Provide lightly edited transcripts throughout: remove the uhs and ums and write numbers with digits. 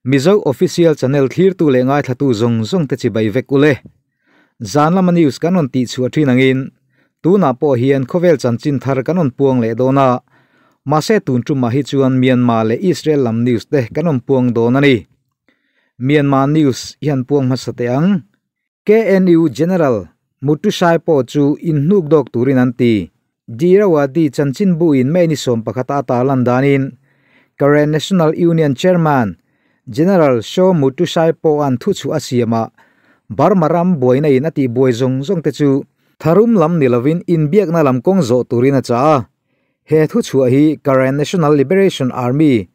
Mizo Official Channel thlirtu leh ngaithlatu zawng zawng te chibai vek ule. Zan lama news kan rawn tih chhuah thin angin tunah pawh hian khawvel chanchin thar kan rawn puang leh dawn a, mahse tun tumah hi chuan Myanmar leh Israel lam news te kan rawn puang dawn a ni. Myanmar news i han puang hmasa teh ang. KNU General Mutushai pawh chu inhnuk dawk turin an ti. Dirawadi chanchinbu in May ni 11 a tarlan danin Karen National Union Chairman General Shaw Mutushai pawh an thu chu a siam a, Burma ram buaina in a tih buai zawng zawng te chu tharum lam ni lovin inbiakna lam kawng zawh turin a chah a. He thu chhuah hi Karen National Liberation Army,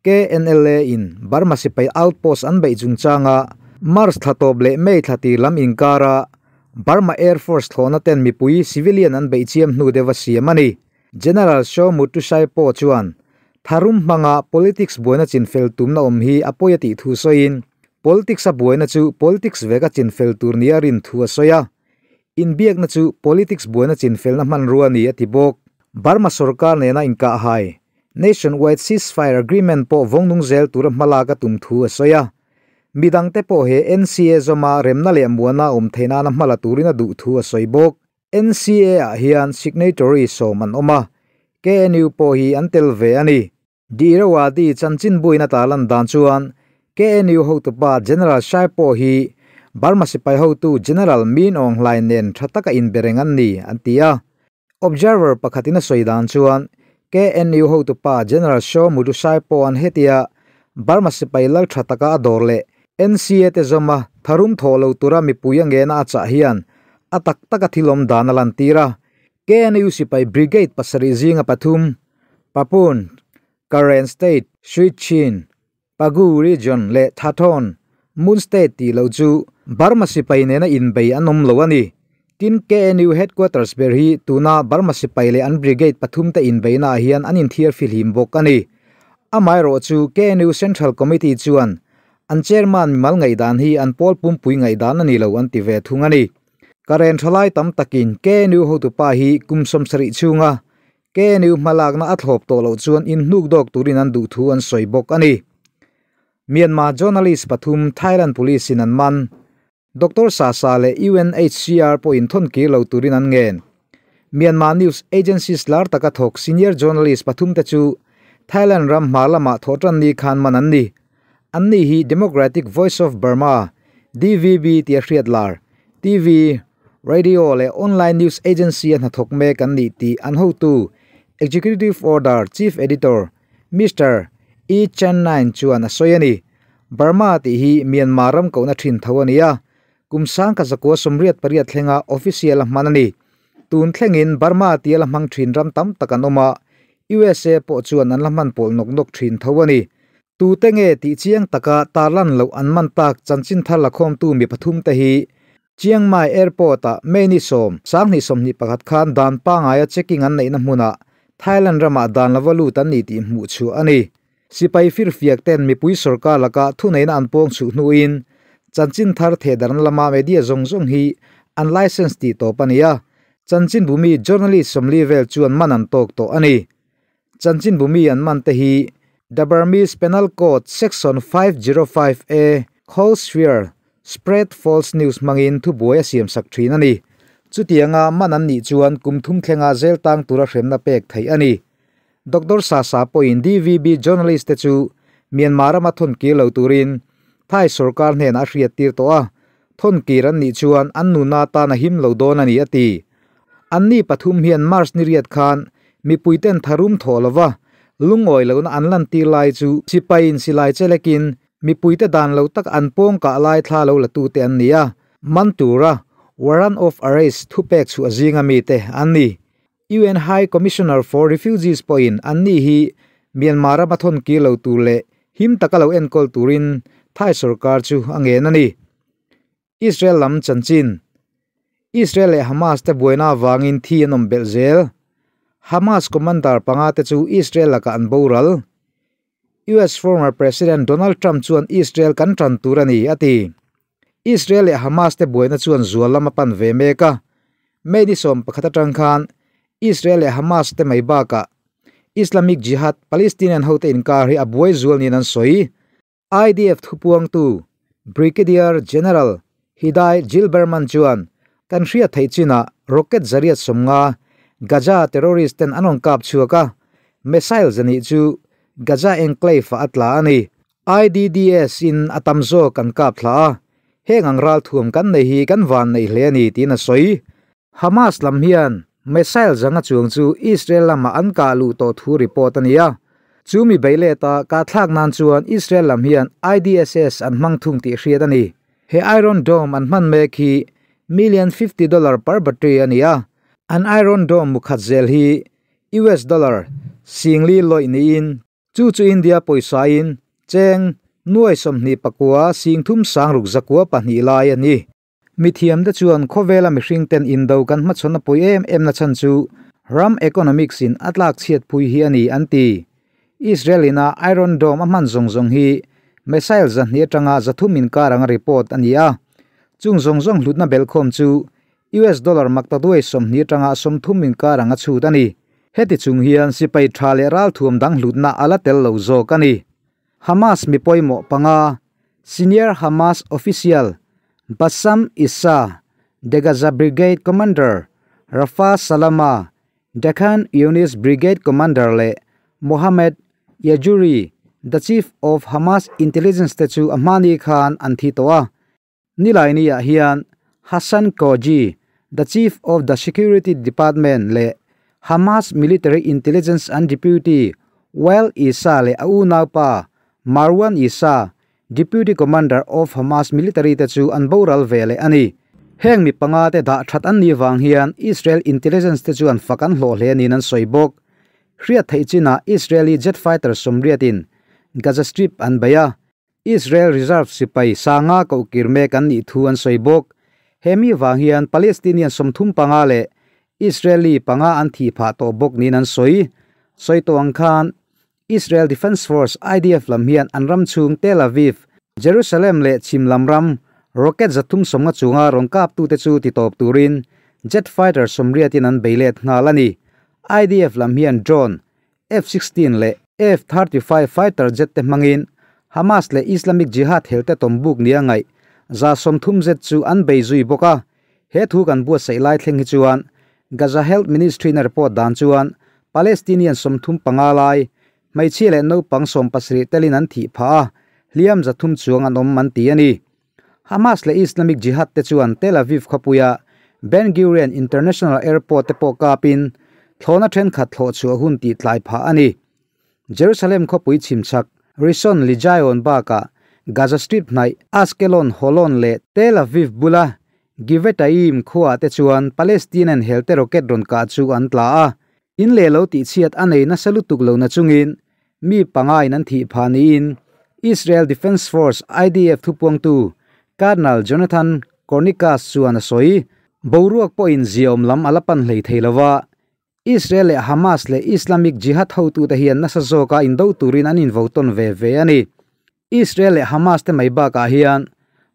KNLA, in Burma sipai outpost an beih chungchanga March thla tawp leh May thla tir lam inkara Burma Air Force thlawhna ten mipui civilian an beih chiam hnu deuh a siam a ni. General Shaw Mutushai pawh chuan tharum hmanga politics buaina chinfel tumna awm hi a pawi a tih thu sawiin politics a buaina chu politics veka chinfel tur nia rin thu a sawi a. Inbiakna chu politics buaina chinfelna hmanrua ni a ti bawk. Burma sarkar nena inkah hai Nationwide Ceasefire Agreement pawh vawngnung zel tura hmalak a tum thu a sawi a. Midang te pawh he NCA zawma remna leh muana awm theihna na hmala turin a duh thu a sawi bawk. NCA ah hian signatory sawm an awm a, KNU pawh hi an tel ve a ni. Dirawadi chanchin buina tarlan dan chuan KNU hotupa General Shai pawh hi Burma sipai hotu General Min Aung Hlaing nen tha taka inbereng an ni an ti a. Observer pakhatin a sawi dan chuan KNU hotupa General Shaw Mutushai pawh an hetia Burma sipai lal tha taka a dawr leh NCA te zawma tharum thaw lo tura mipui a ngena a chah hian a tak taka thilawm dan a lan tir a. KNU sipai Brigade pasarih zinga pathum Papun, Karen State, Sui Chin, Pagu Region leh Thaton, Moon State tih lo chu Burma sipai nena inbei an awm lo a ni. Tin KNU headquarters ber hi tuna Burma sipai leh an brigade pathum te inbeina ah hian an inthiar fihlim bawk a ni. Amaherawh chu KNU Central Committee chuan an chairman mimal ngaihdan hi an pawl pumpui ngaihdan a ni lo an ti ve thung a ni. Karen thalai tam takin KNU hotupa hi kum 70 chhunga KNU hmalakna a thlawp tawh loh chuan inhnuk dawk turin an duh thu an sawi bawk a ni. Myanmar journalist pathum Thailand police in an man. Dr. Sasa leh UNHCR pawh in thawn kir lo turin an ngen. Myanmar News Agencies lar taka thawk senior journalist pathum te chu Thailand ram hmar lama thawhtan ni khan man an ni. An ni hi Democratic Voice of Burma DVB tia hriat lar TV, radio leh online news agency a hnathawk mek an nih tih an hotu Executive Order Chief Editor Mr. E Chan Nine chuan a sawi a ni. Burma tih hi Myanmar ram kohna thin tho a ni a. Kum 1988 thlenga official a hman a ni. Tun thlengin Burma tia la hmang thin ram tam tak an awm a. USA pawh chuan an la hman pawl nawk nawk thin tho a ni. Tu te nge tih chiang taka tarlan loh an man tak chanchin thar la khawmtu mi pathum te hi Chiang Mai Airport ah May ni 10 2021 khan dan pangaia checking an neihna hmunah Thailand ramah dan lova lut an ni tih hmuh chu a ni. Sipai firfiak ten mipui sarkar laka thuneina an pawng chuh hnuin chanchin thar thehdarna lama media zawng zawng hi an license tih tawp a ni a. Chanchin bumi journalist 40 vel chuan man an tawk tawh a ni. Chanchin bumi an man te hi The Burmese Penal Code Section 505A Call Sphere Spread False News mangin thu buai a siam sak thin a ni. Chutianga man an nih chuan kum thum thlenga zel tang tura hremna pek thei a ni. Dr. Sasa pawhin DVB journalist te chu Myanmar rama thawn kir lo turin Thai sarkar hnenah a hriat tir tawh a. Thawn kir an nih chuan an nuna tan a him lo dawn a ni a ti. An ni pathum hian March ni riat khan mipui ten tharum thaw lova lungawi lohna an lan tir lai chu sipai in silai chelekin mipui te dan lo tak an pawng kah lai thla lo la tu te an ni a. Man tura warrant of arrest thu pek chu a zinga mi te an ni. UN High Commissioner for Refugees pawhin an ni hi Myanmar rama thawn kir lo tur leh him taka lo enkawl turin Thai sarkar chu a ngen a ni. Israel lam chanchin Israel leh Hamas te buaina awangin thi an awm belh zel. Hamas commander panga te chu Israel laka an boral. US former President Donald Trump chuan Israel kan tan tur a ni a ti. Israel leh Hamas te buaina chuan zual lama pan ve mek a. May ni 11 atang khan Israel leh Hamas te mai bakah Islamic Jihad Palestinian hote inkar hi a buai zual niin an sawi. IDF thupuangtu Brigadier General Hidai Zilberman chuan, Kan hriat theih chinah rocket 150 Gaza terrorist ten an rawn kap chhuak a, missile 200 chu Gaza enclave ah a tla a ni. IDDS in a tam zawk an kap thla a, heng ang ralthuam kan nei hi kan van neih hle a ni tiin a sawi. Hamas lam hian missile 500 chuang chu Israel lamah an kah luh tawh thu report a ni a, chu mi beih leta kah thlak nan chuan Israel lam hian IDSS an hmang thung tih hriat a ni. He Iron Dome an hman mek hi million 50 dollar per battery a ni a, an Iron Dome mukhat zel hi US dollar 4000 lawih niin chu chu India pawisa in cheng 29 36 902 lai a ni. Mithiam te chuan khawvela mihring ten indo kan hmachhawn a pawi em em na chhan chu ram economics in a tlak chhiat phui hi a ni an ti. Israel ina Iron Dome a hman zawng zawng hi missile 200 atanga 300 inkar anga report a ni a. Chung zawng zawng hlutna belhkhawm chu US dollar 120 atanga 30 inkar anga chhut a ni. Heti chung hian sipai tha leh ralthuam dang hlutna a la tel lo zawk a ni. Hamas mi pawimawh panga, Senior Hamas official Bassam Issa, The Gaza Brigade Commander Rafa Salama, The Khan Younis Brigade Commander leh Mohammed Yajuri, the Chief of Hamas Intelligence te chu a hmani khan an thi tawh a. Nilaini ah hian Hassan Koji, the Chief of the Security Department leh Hamas Military Intelligence and Deputy Wael Issa leh a unaupa Marwan Issa, Deputy Commander of Hamas Military te chu an boral ve leh a ni. Heng mi panga te dah that an nih vang hian Israel Intelligence te chuan fak an hlawh hle niin an sawi bawk. Hriat theih chinah Israeli jet fighter 80 in Gaza Strip an bei a, Israel Reserve sipai 5000 koh kir mek an nih thu an sawi bawk. He mi vang hian Palestinian 35 leh Israeli panga an thih phah tawh bawk niin an sawi. Sawi tawh ang khan Israel Defence Force, IDF, lam hian an ram chhung Tel Aviv, Jerusalem leh chhim lam ram rocket 350 chunga rawn kaptute chu titawp turin jet fighter 80 in an bei let nghal a ni. IDF lam hian drone F-16 leh F-35 fighter jet te hmangin Hamas leh Islamic Jihad helte tawmbuk nia ngaih 130 zet chu an bei zui bawk a. He thu kan buatsaih lai thleng hi chuan Gaza Health Ministry na report dan chuan Palestinian 35 lai, hmeichhia leh naupang 70 telin an thih phah a, hliam 300 chuang an awm an ti a ni. Hamas leh Islamic Jihad te chuan Tel Aviv khawpuia Ben Gurion International Airport te pawh kapin thlawhna thenkhat thlawh chhuah hun tih tlai phah a ni. Jerusalem khawpui chhimchhak Rishon LeZion bakah Gaza Strip hnaih Ashkelon, Holon leh Tel Aviv bula Givatayim khuaah te chuan Palestinian helte rocket rawn kah chu an tla a. In leh lo tihchhiat a nei nasa lutuk lo na chungin mi pangain an thih phah niin Israel Defence Force, IDF, thupuangtu Colonel Jonathan Cornicus chuan a sawi. Boruak pawhin ziaawm lam a la pan hlei thei lo va, Israel leh Hamas leh Islamic Jihad hotute hian nasa zawka indo turin an invo tawn ve ve a ni. Israel leh Hamas te mai bakah hian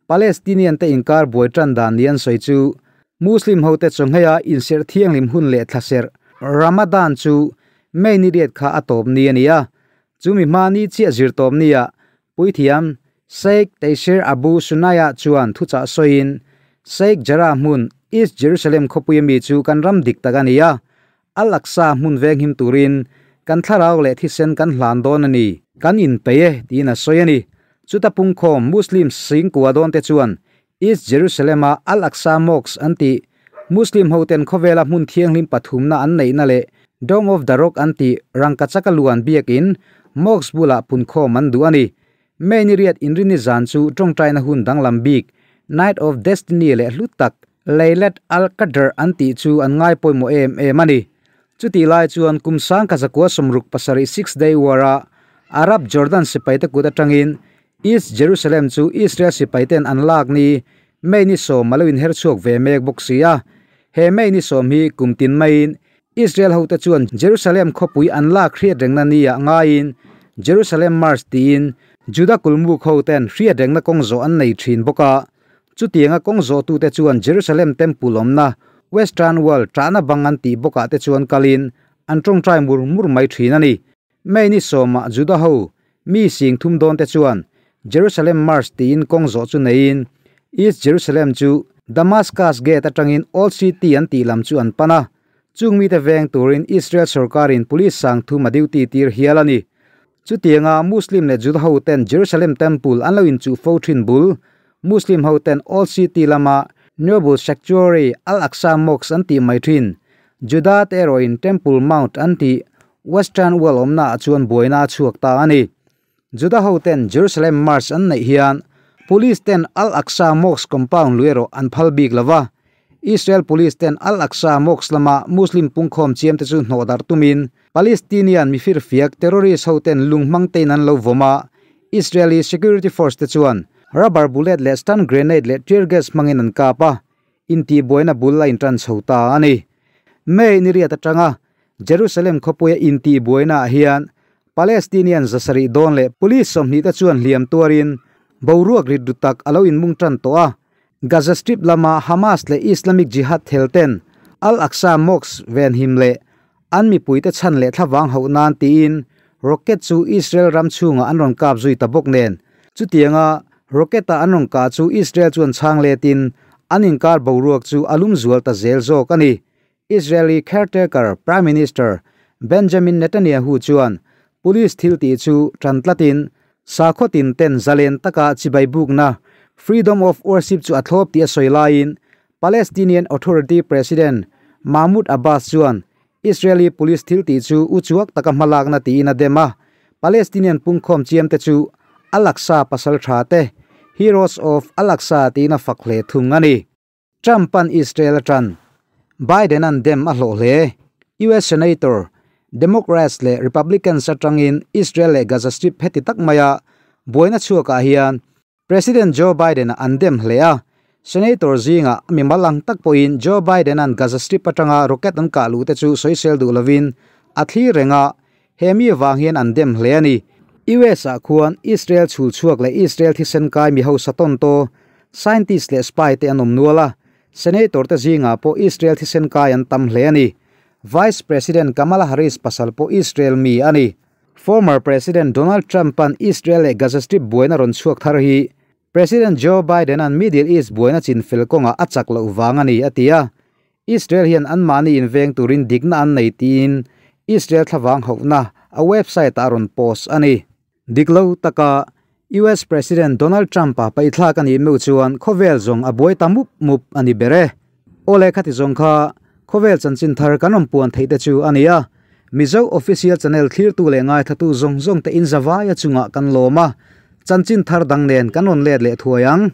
Palestinian te inkar buai tan dan ni an sawi chu Muslim hote chawngheia inserh thianghlim hun leh thlaserh Ramadan chu May ni riat kha a tawp ni a ni a, chumi hma ni chiah zir tawp nia Puithiam Sheikh Taysir Abu Sunaya chuan thuchah sawiin, Sheikh Jarrah hmun East Jerusalem khawpui ami chu kan ram dik tak a ni a, Al-Aqsa hmun venghim turin kan thlarau leh thisen kan hlan dawn a ni, kan inpeih e, tiin a sawi a ni. Chuta pungkhawm Muslim singkua dawnte chuan East Jerusalem-a Al-Aqsa Mosque an tih, Muslim hoten khawvela hmun thianghlim pathumna an neihna leh Dome of the Rock an tih rangkachaka luan biakin mosque bulah punkhawm an duh a ni. May ni riat inrini zan chu tawngtaina hun danglam bik Night of Destiny leh hlu tak Laylat al-Qadr an tih chu an ngai pawimawh em em a ni. Chutih lai chuan kum 1967 Six Day War-a Arab Jordan sipaite kut atangin East Jerusalem chu Israel sipaiten an lak ni May ni 10 a lo inher chhuak ve mek bawk si a. He May ni 10 hi kum tin maiin Israel hote chuan Jerusalem khawpui an lak hriat rengna nia ngaiin Jerusalem March tiin Juda kulmuk hoten hriat rengna kawng zawh an nei thin bawk a. Chutianga kawng zawhtute chuan Jerusalem Temple awmna Western Wall tahna bang an tih bawkah te chuan kalin an tawngtai mur mur mai thin a ni. May ni 10 ah Juda ho mi 30,000 dawn te chuan Jerusalem March tiin kawng zawh chu neiin East Jerusalem chu Damascus Gate atangin Old City an tih lam chu an pan a, chung mite veng turin Israel sorkarin police sang thum a duty tir hial a ni. Chutianga Muslim leh Juda hoten Jerusalem Temple an lo inchuh fo thin bul, Muslim hoten Old City lama Noble Sanctuary Al-Aqsa Mosque an tih mai thin, Juda te erawhin Temple Mount an tih Western Wall awmnaah chuan buaina a chhuak ta a ni. Juda hoten Jerusalem March an neih hian Police ten Al-Aqsa Mosque compound lui erawh an phal bik lo va. Israel Police ten Al-Aqsa Mosque lama Muslim pungkhawm chiam te chu hnawh darh tumin Palestinian mifirfiak terrorist hoten lung hmang tein an lo vawm a, Israeli security force te chuan rubber bullet leh stun grenade leh tear gas hmangin an kap a, intihbuaina bul a intan chho ta a ni. May ni riat atanga Jerusalem khawpuia intihbuainaah hian Palestinian zasarih dawn leh police 20 te chuan hliam tuarin boruak rit ru tak a lo inmung tan tawh a. Gaza Strip lama Hamas leh Islamic Jihad thel ten Al-Aqsa Mosque venhim leh an mipuite chhan leh thlavang hauh nan tiin rocket chu Israel ram chhungah an rawn kap zui ta bawk nen. Chutianga rocket-a an rawn kah chu Israel chuan chhang letin an inkar boruak chu a lum zual ta zel zawk a ni. Israeli caretaker Prime Minister Benjamin Netanyahu chuan police thil tih chu tan tlatin sakhaw tin ten zalen taka chibai bukna freedom of worship chu a thlawp tih a sawi laiin Palestinian Authority President Mahmoud Abbas chuan Israeli police thil tih chu u chuak taka hmalakna tiin a dem a. Palestinian pungkhawm chiam te chu Al-Aqsa pasal tha te Heroes of Al-Aqsa tiin a fak hle thung a ni. Trump an Israel atan Biden an dem a hlawh hle. US Senator Democrats leh Republicans atangin Israel leh Gaza Strip heti tak maia buaina chhuakah hian President Joe Biden an dem hle a. Senator zinga mi malang tak pawhin Joe Biden an Gaza Strip atanga rocket an kah luh te chu sawisel duh lovin a thlir renga hemi wang hian an dem hle a ni. US ah khuan Israel chhul chhuak leh Israel thisen kai mi hausa tawn to scientist leh spy te an awm nual a. Senator te zinga pawh Israel thisen kai an tam hle a ni. Vice President Kamala Harris pasal pawh Israel mi a ni. Former President Donald Trump an Israel leh Gaza Strip buaina rawn chhuak thar hi President Joe Biden an Middle East buaina chin fel kawnga a chak loh vang a ni a ti a. Israel hian an mahni inveng turin dikna an nei tiin Israel thlavang hauhna a website a rawn post a ni. Diklo taka US President Donald Trump a paithlak ani meu chuan khawvel zawng a buai ta mup mup ani bere. Awle khati zawng kha khawvel chanchin thar kan rawn puan theih te chu a ni a. Mizo official channel thlirtu leh ngaithatu zawng zawng te in zawai a chungah kan lawm a. Chanchin thar dang nen kan rawn let leh thuai ang.